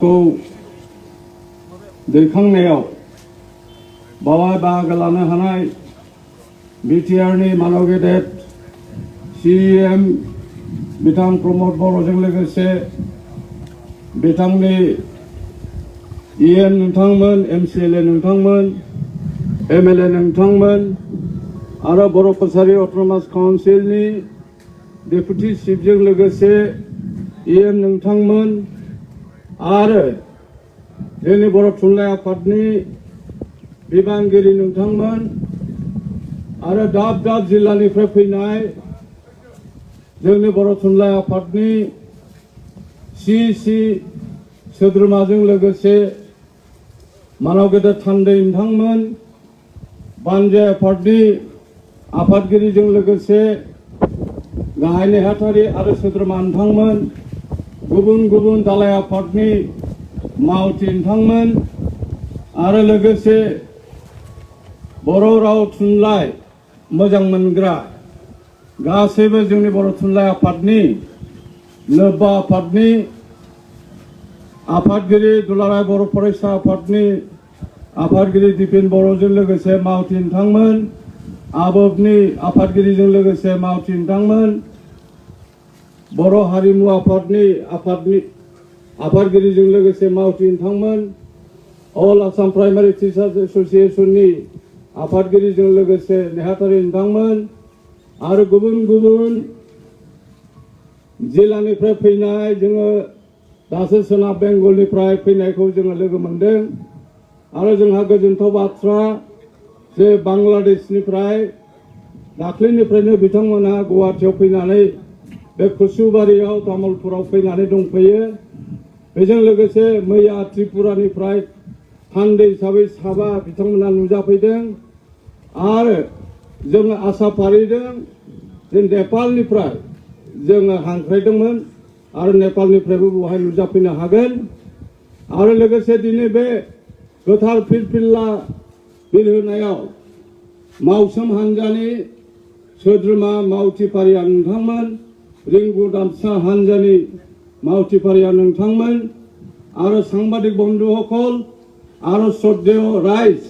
को दैखांनायाव बावहाय बाहागो लानो हानाय बिटिआरनि मानव गेदेर सीएम बिथां प्रमद बर'जों लोगोसे बिथांनि इएम नोंथांमोन, एमसिएलए नोंथांमोन, एमएलए नोंथांमोन आरो बर' कसारी अट'नमास काउन्सिलनि डेपुटि चिफजों लोगोसे इएम नोंथांमोन आरो जोंनि बर' थुनलाइ आफादनि बिबानगिरि नोंथांमोन आरो दाब दाब जिल्लानिफ्राय फैनाय जोंनि बर' थुनलाइ आफादनि सि सोद्रोमाजों लोगोसे मानव गेदेर थान्दै नोंथांमोन, बानजाय आफादनि आफादगिरिजों लोगोसे गाहाय नेहाथारि आरो सोद्रोमा नोंथांमोन, गुबुन गुबुन दालाय आफादनि मावथि नोंथांमोन आरो लोगोसे बर' राव थुनलाइ मोजां मोनग्रा गासैबो जोंनि बर' थुनलाइ आफादनि लोब्बा आफादनि आफादगिरि दुलाराय बर' फरायसा आफादनि आफादगिरि दिपेन बर'जों लोगोसे मावथि नोंथांमोन, आबोबनि आफादगिरिजों लोगोसे मावथि नोंथांमोन, बर' हारिमु आफादनि आफादगिरिजों लोगोसे मावथि नोंथांमोन, अल आसाम प्राइमारि टिचार्स एस'सिएशननि आफादगिरिजों लोगोसे नेहाथारि नोंथांमोन आरो गुबुन गुबुन जिल्लानिफ्राय फैनाय जोङो दासो सोनाब बेंगलनिफ्राय फैनायखौ जोङो लोगो मोनदों आरो जोंहा गोजोनथाव बाथ्रा जे बांलादेशनिफ्राय दाख्लैनिफ्रायनो बिथांमोना गुवाहाटीयाव फैनानै बे कुसुबारियाव तामुलपुराव फैनानै दंफैयो। बेजों लोगोसे मैया त्रिपुरानिफ्राय थान्दै हिसाबै साबा बिथांमोना नुजाफैदों आरो जोङो आसा फारिदों जे नेपालनिफ्राय जोङो हांख्रायदोंमोन आरो नेपालनिफ्रायबो बेवहाय नुजाफैनो हागोन आरो लोगोसे दिनै बे गोथार फिरफिला बिल होनायाव मावसोम हान्जानि सोद्रोमा मावथिफारिया नोंथांमोन, रिंगु दामसा हान्जानि मावथिफारिया नोंथांमोन आरो सांबादिक बन्धुসকल आरो श्रद्धेय राइज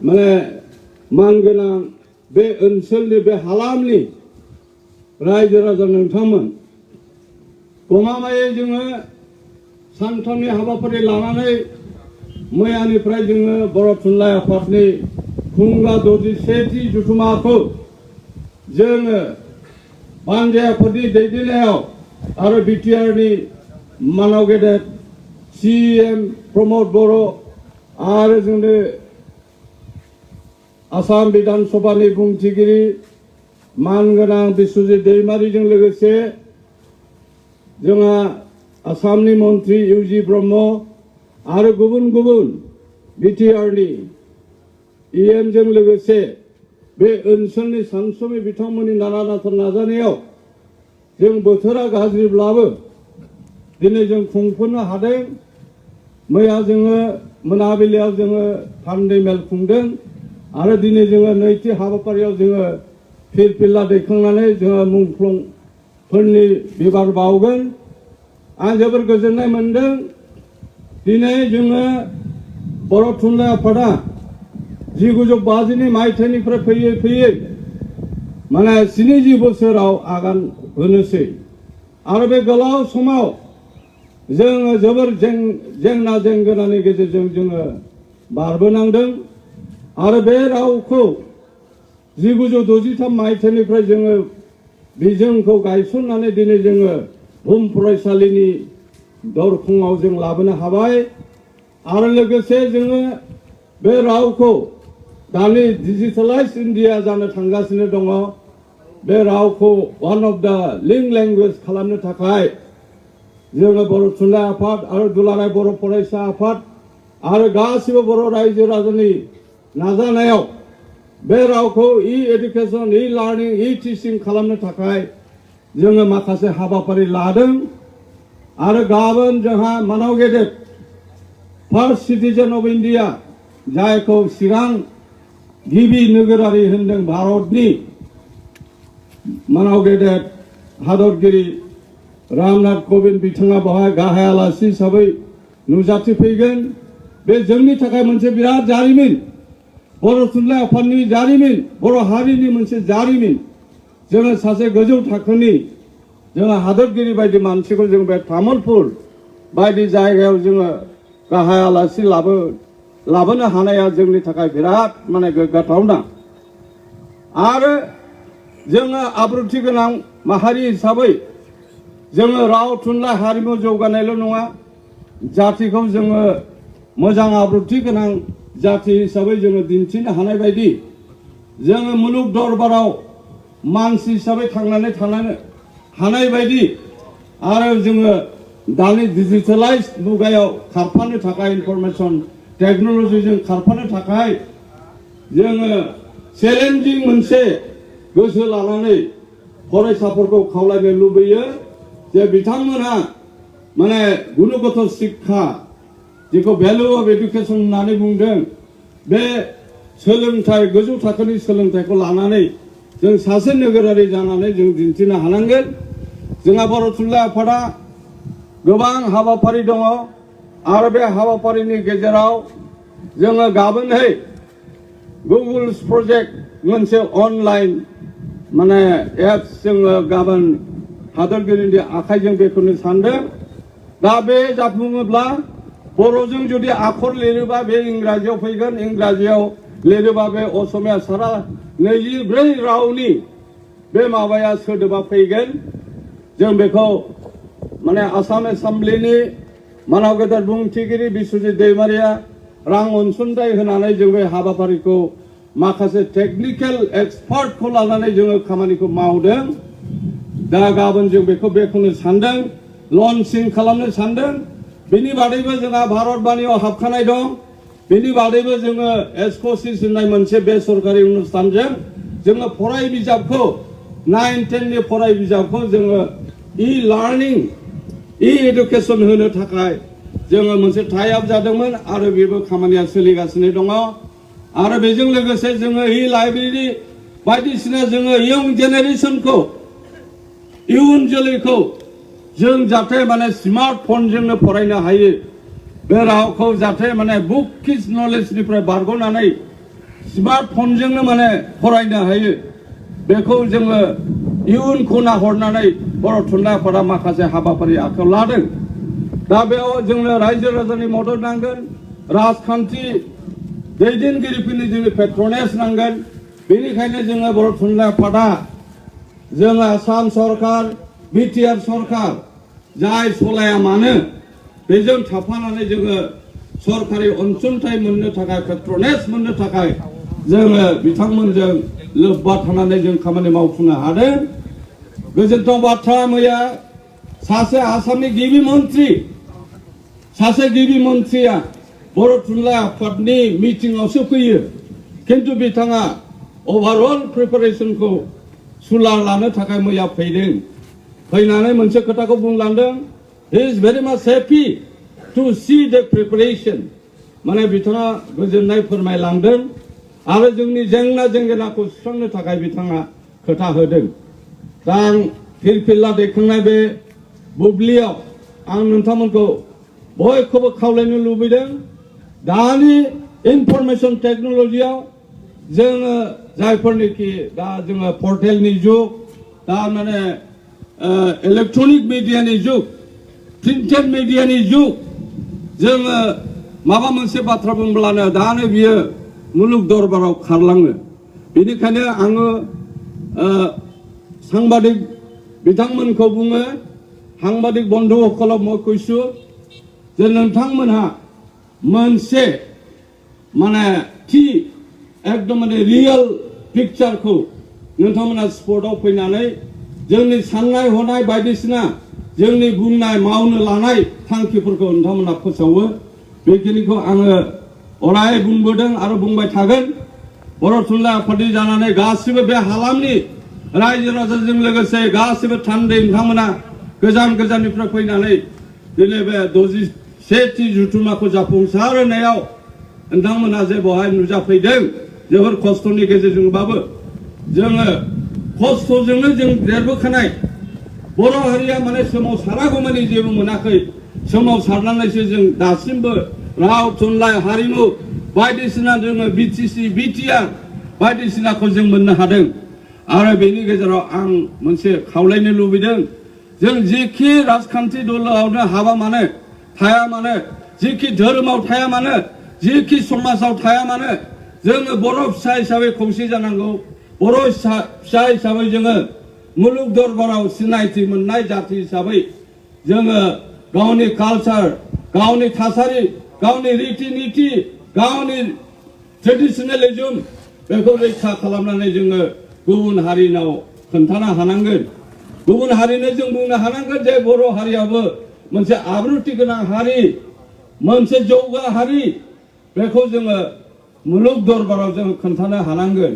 माने मानगोनां बे ओनसोलनि बे हालामनि रायजो राजा नोंथांमोन गमामायै जोङो सानथामनि हाबाफारि लानानै मैयानिफ्राय जोङो बर' थुनलाइ आफादनि खुंगा 61थि जथुम्माखौ जोङो बानजाय आफादनि दैदेननायाव आरो बिटिआरनि मानव गेदेर सीएम प्रमद बर' आरो जोंनि आसाम बिधान सभानि बुंथिगिरि मानगोनां बिश्वजित दैमारिजों लोगोसे जोंहा आसामनि मन्त्रि इउजि ब्रह्म आरो गुबुन गुबुन बिटिआरनि इएमजों लोगोसे बे ओनसोलनि सानसुमै बिथांमोननि नाना नाथा नाजानायाव जों बोथोरा गाज्रिब्लाबो दिनै जों खुंफुंनो हादों। मैया जोङो मोनाबिलियाव जोङो थान्दै मेल खुंदों आरो दिनै जोङो नैथि हाबाफारियाव जोङो फिरफिला दैखांनानै जोङो मुंख्लंफोरनि बिबार बावगोन। आं जोबोर गोजोननाय मोनदों दिनै जोङो बर' थुनलाइ आफादा 1950 मायथाइनिफ्राय फैयै फैयै माने 70 बोसोराव आगान होनोसै आरो बे गोलाव समाव जोङो जोबोर जेंना जेंगोनानि गेजेरजों जोङो बारबोनांदों आरो बे रावखौ 1963 मायथाइनिफ्राय जोङो बिजोंखौ गायसननानै दिनै जोङो बुहुम फरायसालिनि दरखङाव जों लाबोनो हाबाय आरो लोगोसे जोङो बे रावखौ दानि डिजिटेलाइज इन्डिया जानो थांगासिनो दङ। बे रावखौ वान अफ द लिंक लेंगुवेज खालामनो थाखाय जोङो बर' थुनलाइ आफाद आरो दुलाराय बर' फरायसा आफाद आरो गासिबो बर' रायजो राजानि नाजानायाव बे रावखौ एडुकेसन, लार्निं, टिचिं खालामनो थाखाय जोङो माखासे हाबाफारि लादों आरो गाबोन जोंहा मानव गेदेर फार्स्ट सिटिजेन अफ इन्डिया जायखौ सिगां गिबि नोगोरारि होनदों भारतनि मानव गेदेर हादरगिरि रामनाथ कोविंद बिथाङा बाहाय गाहाय आलासि हिसाबै नुजाथिफैगोन बे जोंनि थाखाय मोनसे बिराद जारिमिन बर' थुनलाइ आफादनि जारिमिन बर' हारिनि मोनसे जारिमिन जोङो सासे गोजौ थाखोनि जोङो हादरगिरि बायदि मानसिखौ जों बे तामुलपुर बायदि जायगायाव जोङो गाहाय आलासि लाबोनो हानाया जोंनि थाखाय बिराद माने गोग्गाथावना आरो जोङो आब्रुथि गोनां माहारि हिसाबै जोङो राव थुनलाइ हारिमु जौगानायल' नङा जातिखौ जोङो मोजां आब्रुथि गोनां जाति हिसाबै जोङो दिन्थिनो हानाय बायदि जोङो मुलुग दरबाराव मानसि हिसाबै थांनानै थानो हानाय बायदि आरो जोङो दानि डिजिटेलाइज मुगायाव खारफानो थाखाय इनफरमेशन टेक्न'लजिजों खारफानो थाखाय जोङो चेलेन्जिं मोनसे गोसो लानानै फरायसाफोरखौ खावलायनो लुबैयो जे बिथांमोनहा माने गुणगत शिक्षा जेखौ भ्यालु अफ एडुकेसन होननानै बुंदों बे सोलोंथाइ गोजौ थाखोनि सोलोंथाइखौ लानानै जों सासे नोगोरारि जानानै जों दिन्थिनो हानांगोन जोंहा बर' थुनलाइ आफादा गोबां हाबाफारि दङ आरो बे हाबाफारिनि गेजेराव जोङो गाबोनहाय गुगल्स प्रजेक्ट मोनसे अनलाइन माने एप्स जोङो गाबोन हादरगिरिनि आखाइजों बेखौनो सानदों दा बे जाफुङोब्ला बर'जों जुदि आखर लिरोबा बे इंराजियाव फैगोन इंराजियाव लिरोबा बे असमिया सारा 24 रावनि बे माबाया सोदोबा फैगोन जों बेखौ माने आसाम एसेम्बलिनि मानाव गेदेर बुंथिगिरि बिस्वजित दैमारिया रां अनसुंथाइ होनानै जों बे हाबाफारिखौ माखासे टेक्निकेल एक्सपार्टखौ लानानै जोङो खामानिखौ मावदों दा गाबोन जों बेखौनो सानदों लन्चिं खालामनो सानदों बेनि बादैबो जोंहा भारतबाणीयाव हाबखानाय दं बेनि बादैबो जोङो एस्क'सिस होननाय मोनसे बेसरकारि अनुस्थानजों जोङो फराय बिजाबखौ 9-10 नि फराय बिजाबखौ जोङो लार्निं एडुकेसन होनो थाखाय जोङो मोनसे टाइ आप जादोंमोन आरो बेबो खामानिया सोलिगासिनो दङ आरो बेजों लोगोसे जोङो लाइब्रेरि बायदिसिना जोङो इयं जेनेरेसनखौ इयुन जोलैखौ जों जाथे माने स्मार्टफनजोंनो फरायनो हायो बे रावखौ जाथे माने बुक किस नलेजनिफ्राय बारग'नानै स्मार्टफनजोंनो माने फरायनो हायो बेखौ जोङो इयुनखौ नाहरनानै बर' थुनलाइ आफादा माखासे हाबाफारि आखायाव लादों दा बेयाव जोंनो रायजो राजानि मदद नांगोन राजखान्थि दैदेनगिरिफोरनि जोंनि पेट्रनेज नांगोन बेनिखायनो जोङो बर' थुनलाइ आफादा जों आसाम सरकार बिटिआर सरकार जाय सलाया मानो बेजों थाफानानै जोङो सरकारि अनसुंथाइ मोननो थाखाय पेट्रनेज मोननो थाखाय जोङो बिथांमोनजों लोब्बा थानानै जों खामानि मावफुंनो हादों गोजोनथाव बाथ्रा मैया सासे आसामनि गिबि मन्थ्रिया बर' थुनलाइ आफादनि मिटिंआवसो फैयो खिन्थु बिथाङा ओभारअल प्रिपारेसनखौ सुलार लानो थाखाय मैया फैनानै मोनसे खोथाखौ बुंलांदों he is very much happy to see the preparation माने बिथाङा गोजोननाय फोरमायलांदों आरो जोंनि जेंना जेंगोनाखौ सुस्रांनो थाखाय बिथाङा खोथा होदों दा आं फिरफिला दैखांनाय बे बुब्लियाव आं नोंथांमोनखौ बयखौबो खावलायनो लुबैदों दानि इनफरमेशन टेक्न'लजियाव जोङो जायफोरनिखि दा जोङो पर्टेलनि जुग दा माने इलेक्ट्रनिक मिडियानि जुग प्रिन्टेड मिडियानि जुग जोङो माबा मोनसे बाथ्रा बुंब्लानो दानो बियो मुलुग दरबाराव खारलाङो बेनिखायनो आङो সাংবাদিক बिथांमोनखौ बुङो সাংবাদিक बन्धुসকলক মই কৈছো जे नोंथांमोनहा मोनसे माने थि एकदम माने रियेल पिक्चारखौ नोंथांमोनहा स्पटआव फैनानै जोंनि साननाय हनाय बायदिसिना जोंनि बुंनाय मावनो लानाय थांखिफोरखौ नोंथांमोनहा फोसावो बेखिनिखौ आङो अराय बुंबोदों आरो बुंबाय थागोन बर' थुनलाइ आफादनि जानानै गासिबो बे हालामनि रायजो राजाजों लोगोसे गासिबो थान्दै नोंथांमोना गोजान गोजाननिफ्राय फैनानै दिनै बे 61थि जुथुम्माखौ जाफुंसार होनायाव नोंथांमोना जे बेवहाय नुजाफैदों जोबोर खस्थ'नि गेजेरजोंबाबो जोङो खस्थ'जोंनो जों देरबोखानाय बर' हारिया माने सोमावसारागौमानि जेबो मोनाखै सोमावसारनानैसो जों दासिमबो राव थुनलाइ हारिमु बायदिसिना जोङो बिटिआर बायदिसिनाखौ जों मोननो हादों। आरो बेनि गेजेराव आं मोनसे खावलायनो लुबैदों, जों जेखि राजखान्थि दलावनो हाबा मानो थाया मानो, जेखि धोरोमाव थाया मानो, जेखि समाजाव थाया मानो, जोङो बर' फिसा हिसाबै खौसे जानांगौ। बर' फिसा हिसाबै जोङो मुलुग दरबाराव सिनायथि मोननाय जाथि हिसाबै जोङो गावनि कालचार, गावनि थासारि, गावनि रिति निति, गावनि ट्रेडिशनेलिज्म बेखौ रैखा खालामनानै जोङो गुबुन हारिनाव खोन्थानो हानांगोन। गुबुन हारिनो जों बुंनो हानांगोन जे बर' हारियाबो मोनसे आब्रुथि गोनां हारि, मोनसे जौगा हारि। बेखौ जोङो मुलुग दरबाराव जोङो खोन्थानो हानांगोन।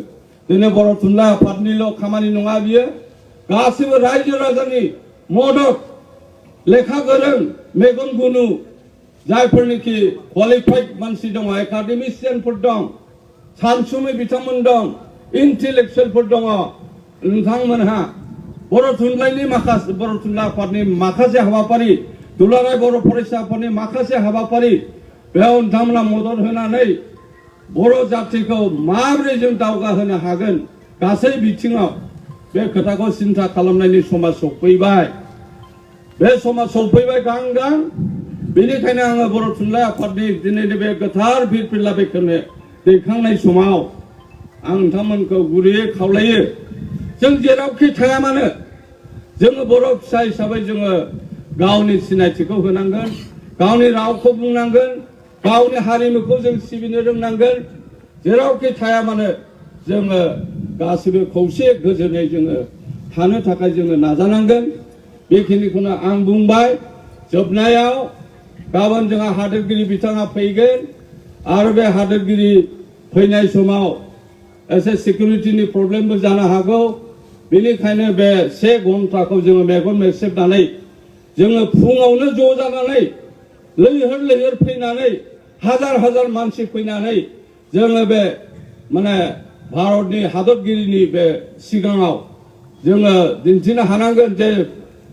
दिनै बर' थुनलाइ आफादनिल' खामानि नङा बियो, गासिबो रायजो राजानि मदद, लेखा गोरों मेगन गुनु जायफोरनिखि क्वालिफाइड मानसि दङ, एकाडेमिशियानफोर दं, सानसुमै बिथांमोन दं, इन्टेलेक्सुवेलफोर दङ, नोंथांमोनहा बर' थुनलाइनि माखासे बर' थुनलाइ आफादनि माखासे हाबाफारि, दुलाराय बर' फरायसा आफादनि माखासे हाबाफारि बेयाव नोंथांमोना मदद होनानै बर' जाथिखौ माबोरै जों दावगाहोनो हागोन गासै बिथिङाव बे खोथाखौ सिन्था खालामनायनि समा सफैबाय। बे समा सफैबाय गां। बेनिखायनो आङो बर' थुनलाइ आफादनि दिनैनि बे गोथार फिरफिला बेखेवनो दैखांनाय समाव आं नोंथांमोनखौ गुरैयै खावलायो, जों जेरावखि थाया मानो जोङो बर' फिसा हिसाबै जोङो गावनि सिनायथिखौ होनांगोन, गावनि रावखौ बुंनांगोन, गावनि हारिमुखौ जों सिबिनो रोंनांगोन। जेरावखि थाया मानो जोङो गासिबो खौसे गोजोनै जोङो थानो थाखाय जोङो नाजानांगोन। बेखिनिखौनो आं बुंबाय। जोबनायाव गाबोन जोंहा हादोरगिरि बिथाङा फैगोन आरो बे हादोरगिरि फैनाय समाव एसे सिकिउरिटिनि प्रब्लेमबो जानो हागौ। बेनिखायनो बे 1 घन्टाखौ जोङो मेगन मेसेबनानै जोङो फुङावनो ज' जानानै लैहोर लैहोर फैनानै हाजार मानसि फैनानै जोङो बे माने भारतनि हादरगिरिनि बे सिगाङाव जोङो दिन्थिनो हानांगोन जे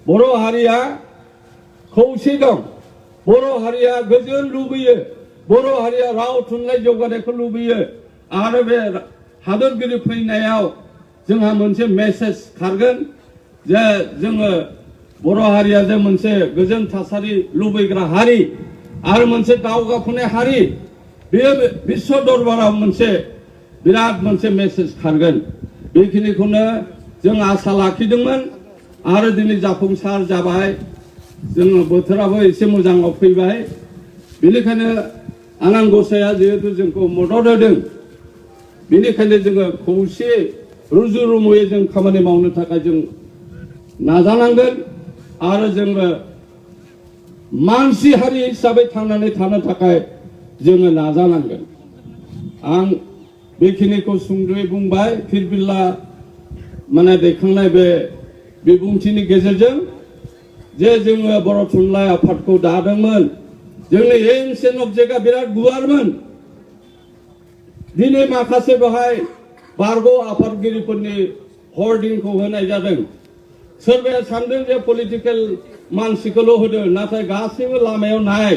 बर' हारिया खौसे दं, बर' हारिया गोजोन लुबैयो, बर' हारिया राव थुनलाइ जौगानायखौ लुबैयो। आरो बे हादरगिरि फैनायाव जोंहा मोनसे मेसेज खारगोन जे जोङो बर' हारिया जे मोनसे गोजोन थासारि लुबैग्रा हारि आरो मोनसे दावगाफुनाय हारि, बेयो बिश्व दरबाराव मोनसे बिराद मोनसे मेसेज खारगोन। बेखिनिखौनो जों आसा लाखिदोंमोन आरो दिनै जाफुंसार जाबाय। जोङो बोथोराबो एसे मोजाङाव फैबाय। बेनिखायनो आनान गसाया जिहेतु जोंखौ मदद होदों, बेनिखायनो जोङो खौसे रुजु रुमुयै जों खामानि मावनो थाखाय जों नाजानांगोन आरो जोङो मानसि हारि हिसाबै थांनानै थानो थाखाय जोङो नाजानांगोन। आं बेखिनिखौ सुंद'यै बुंबाय। फिरफिला माने दैखांनाय बे बिबुंथिनि गेजेरजों जे जोङो बर' थुनलाइ आफादखौ दादोंमोन, जोंनि एंसेन्ट अबजेक्टआ बिराद गुवारमोन। दिनै माखासे बेहाय बारग' आफादगिरिफोरनि हर्डिंखौ होनाय जादों। सोरबाया सानदों जे पलिटिकेल मानसिखौल' होदों, नाथाय गासैबो लामायाव नाय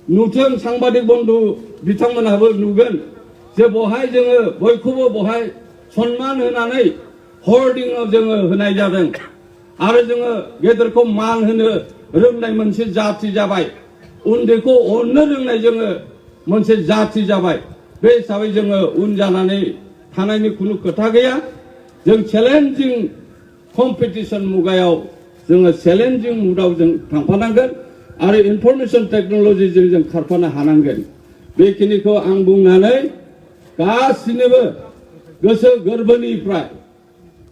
नुथों, सांबादिक बन्धु बिथांमोनहाबो नुगोन जे बहाय जोङो बयखौबो बहाय सन्मान होनानै हर्डिंआव जोङो होनाय जादों। आरो जोङो गेदेरखौ मान होनो रोंनाय मोनसे जाथि जाबाय, उन्दैखौ अननो रोंनाय जोङो मोनसे जाथि जाबाय। बे हिसाबै जोङो उन जानानै थानायनि खुनु खोथा गैया। जों चेलेन्जिं कम्पिटिशन मुगायाव जोङो चेलेन्जिं मुडाव जों थांफानांगोन आरो इनफरमेशन टेक्न'लजिजों जों खारफानो हानांगोन। बेखिनिखौ आं बुंनानै गासिनोबो गोसो गोरबोनिफ्राय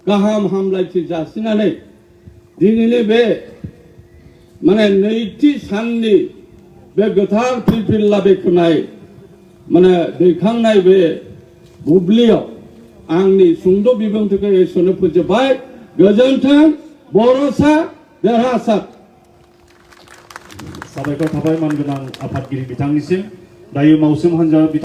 गाहाम हामलायथि जासिनानै दिनैनि बे माने नैथि साननि बे गोथार फिरफिला बेखेवनाय माने दैखांनाय बे बुब्लियाव आंनि सुंद' बिबुंथिखौ एसेयावनो फोजोबबाय। गोजोन्थों। बर'सा देरहासार। साबायखर थाबाय मानगोनां आफादगिरि बिथांनिसिम। दायो मावसोम हान्जा